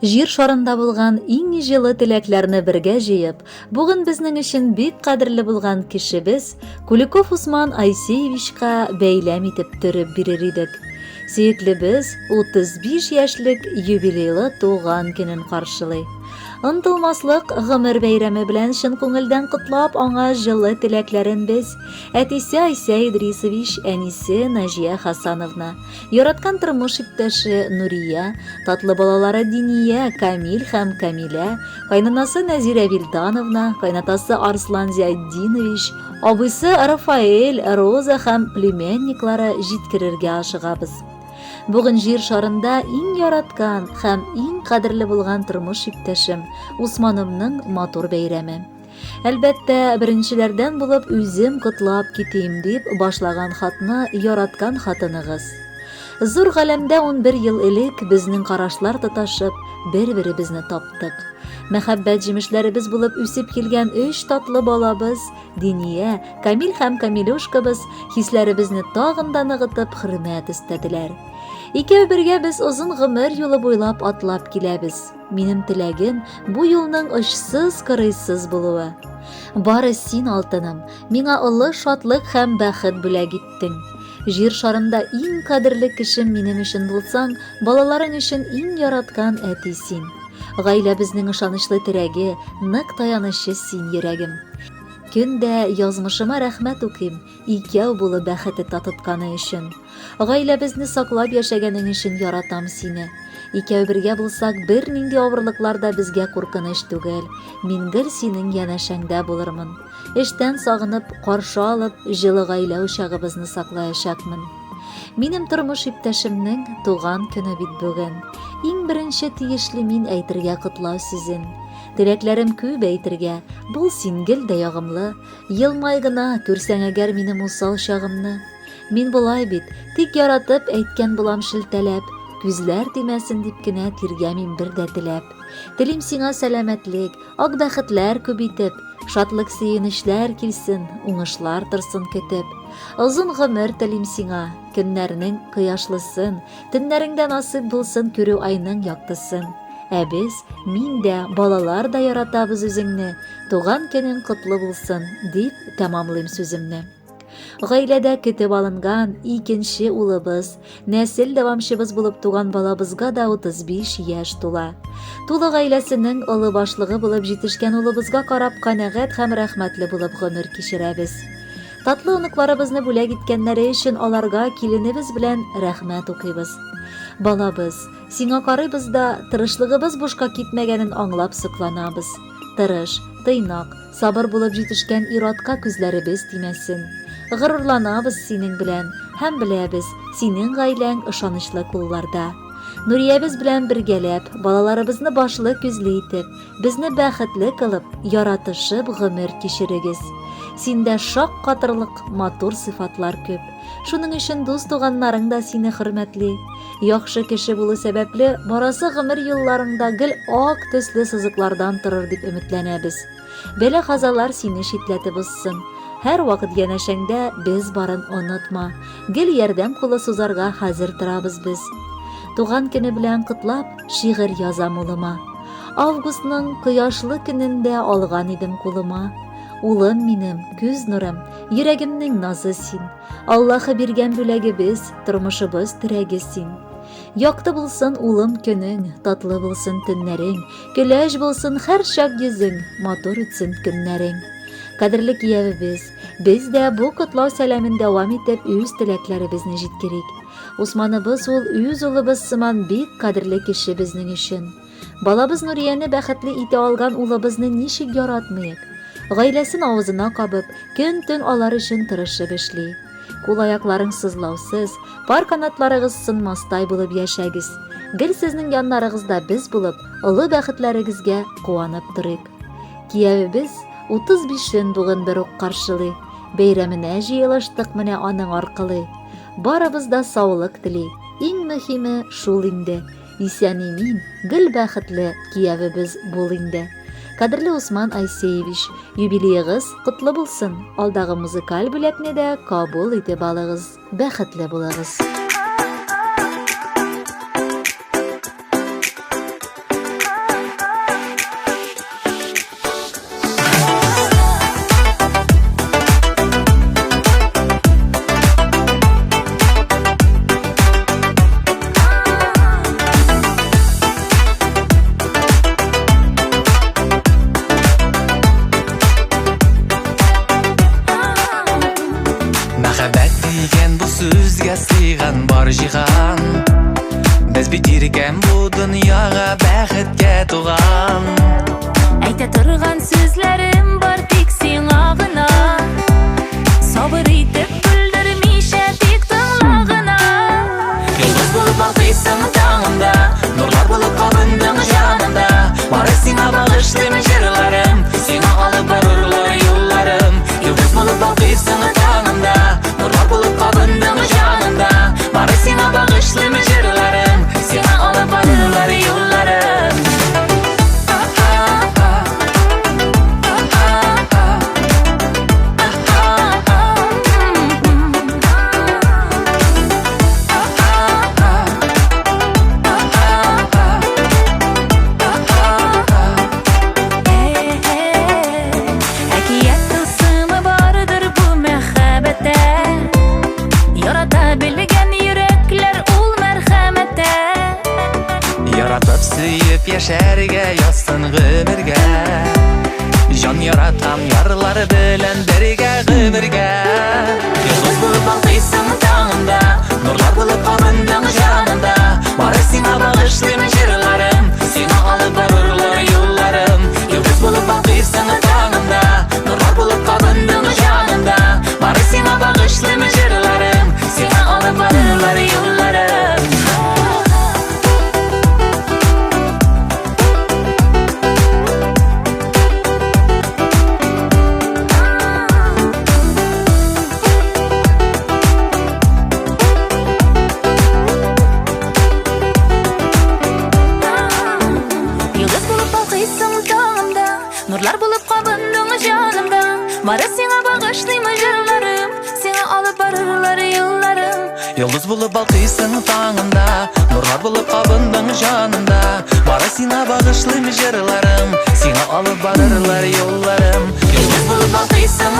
Җир шарында булган иң җылы теләкләрне бергә җыеп, бүген безнең өчен бик кадерле булган кешебез Куликов Усман Айсеевичка бәйләм итеп төреп бирер идек. Сөеклебез 35 яшьлек юбилейлы туган көнен каршылый. Онтылмаслык гомер бәйрәме белән чын күңелдән котлап, аңа җылы теләкләрен без, әтисе Айсә Идрисович, әнисе Наҗия Хасановна, Яраткан тормыш иптәше Нурия, татлы балалары Диния, Камил һәм Камилә, кайнанасы Нәзирә Вилдановна, кайнатасы Арслан Зиатдинович, абыйсы Рафаэль, Роза һәм племянниклары җиткерергә ашыгабыз. Бүген җир шарында иң яраткан һәм иң кадерле булган тормыш иптәшем Усманымның матур бәйрәме. Әлбәттә, беренчеләрдән булып үзем котлап китим, дип башлаган хатны яраткан хатыныгыз. Зур галәмдә 11 ел элек безнең карашлар тоташып, бер-беребезне таптык. Мәхәббәт җимешләребез булып үсеп килгән өч татлы балабыз, Диния, Камил һәм Камилюшкабыз хисләребезне тагын да ныгытып хөрмәт өстәделәр. Икәү бергә без озын гомер юлы буйлап атлап киләбез. Минем теләгем бу юлның очсыз-кырыйсыз булуы. Бары син, алтыным, миңа олы шатлык һәм бәхет бүләк иттең. Җир шарында иң кадерле кешем минем өчен булсаң, балаларың өчен иң яраткан әти син. Гаиләбезнең ышанычлы терәге, нык таянычы син, йөрәгем. Көн дә язмышыма рәхмәт укыйм, икәү булу бәхете татытканы өчен. Гаиләбезне саклап яшәгәнең өчен яратам сине. Икәү бергә булсак, бернинди авырлыклар да безгә куркыныч түгел. Мин гел синең янәшәңдә булырмын. Эштән сагынып, каршы алып, җылы гаилә учагыбызны саклаячакмын. Минем тормыш иптәшемнең туган көне бит бүген. Иң беренче тиешле мин әйтергә котлау сүзен. Теләкләрем күп әйтергә, бул син гел дә ягымлы, елмай гына, күрсәң әгәр минем усал чагымны. Мин болай бит, тик яратып әйткән булам шелтәләп, күзләр тимәсен дип кенә тиргәмим бер дә теләп. Телим сиңа сәламәтлек, ак бәхетләр күп итеп, шатлык-сөенечләр килсен, уңышлар торсын көтеп. Озын гомер телим сиңа, көннәрнең кояшлысын, төннәреңдә насыйп булсын күрү айның яктысын. Ә без, мин дә, балалар да яратабыз үзеңне, туган көнең котлы булсын, дип тәмамлыйм сүземне. Гаиләдә көтеп алынган икенче улыбыз, нәсел дәвамчыбыз булып туган балабызга да 35 яшь тула. Тулы гаиләсенең олы башлыгы булып җитешкән улыбызга карап канәгать һәм рәхмәтле булып гомер кичерәбез. Татлы оныкларыбызны бүләк иткәннәре өчен аларга киленебез белән рәхмәт укыйбыз. Балабыз, сиңа карыйбыз да, тырышлыгыбыз бушка китмәгәнен аңлап сокланабыз. Тырыш, тыйнак, Сабыр булып җитешкән ир-атка күзләребез тимәсен. Горурланабыз синең белән һәм беләбез, синең гаиләң ышанычлы кулларда. Нуриябез белән бергәләп, балаларыбызны башлы-күзле итеп, безне бәхетле кылып, яратышып гомер кичерегез. Синдә шаккатырлык матур сыйфатлар күп. Шуның өчен дус-туганнарың да сине хөрмәтли. Яхшы кеше булу сәбәпле, барасы гомер юлларыңда гел ак төсле сызыклардан торыр дип өметләнәбез. Бәла-казалар сине читләтеп узсын. Һәрвакыт янәшәңдә без барын онытма. Гел ярдәм кулы сузарга хәзер торабыз без. Туган көне белән котлап, шигырь язам улыма. Августның кояшлы көнендә алган идем кулыма. Улым минем, күз нурым, йөрәгемнең назы син. Аллаһы биргән бүләгебез, тормышыбыз терәге син. Якты булсын улым көнең, татлы булсын төннәрең, Көләч булсын һәрчак йөзең, матур үтсен көннәрең. Кадерле киявебез, без дә бу котлау сәламен дәвам итеп үз теләкләребезне җиткерик. Усманыбыз ул үз улыбыз сыман бик кадерле кеше безнең өчен. Балабыз Нурияне бәхетле итә алган улыбызны ничек яратмыйк? Гаиләсен авызына кабып, көн-төн алар өчен тырышып эшли. Кул-аякларың сызлаусыз, пар канатларыгыз сынмастай булып яшәгез. Гел сезнең яннарыгызда без булып, олы бәхетләрегезгә куанып торыйк. Киявебез 35-ен бүген бер ук каршылый. Бәйрәменә җыелыштык менә аның аркылы. Барыбыз да саулык тели. Иң мөһиме шул инде. Исән-имин, гел бәхетле киявебез бул инде. Кадерле Усман Айсеевич, юбилеегыз котлы булсын! Алдагы музыкаль бүләкне дә кабул итеп алыгыз. Бәхетле булыгыз! бар җиһан. Без бит иркәм бу дөньяга бәхеткә туган. Әйтә торган сүзләрем бар тик сиңа гына. Сабыр итеп бүлдермичә тик тыңла гына. Йолдыз булып балкыйсың таңымда, нурлар булып кабындың җанымда. Бары сиңа багышлыйм җырларым, сиңа алып барырлар юлларым. Йолдыз булып балкыйсың таңымда, нурлар булып кабындың җанымда. Бары сиңа багышлыйм җырларым, сиңа алып барырлар юлларым. Әкият тылсымы бардыр бу мәхәббәттә. Ярата белгән йөрәкләр ул мәрхәмәттә. Яратып сөеп яшәргә язсын гомергә. Җан яраткан ярлар белән бергә гомергә. Йолдыз булып балкыйсың таңымда, нурлар булып кабындың җанымда. Бары сиңа багышлыйм җырларым, сиңа алып барырлар юлларым. Йолдыз булып балкыйсың таңымда, нурлар булып кабындың җанымда. Бары сиңа багышлыйм җырларым, сиңа алып барырлар юлларым. Йолдыз булып балкыйсың таңымда, нурлар булып кабындың җанымда. Бары сиңа багышлыйм җырларым, сиңа алып барырлар юлларым. Йолдыз булып балкыйсың таңымда, нурлар булып кабындың җанымда. Бары сиңа багышлыйм җырларым, сиңа алып барырлар юлларым. Йолдыз булып балкыйсың.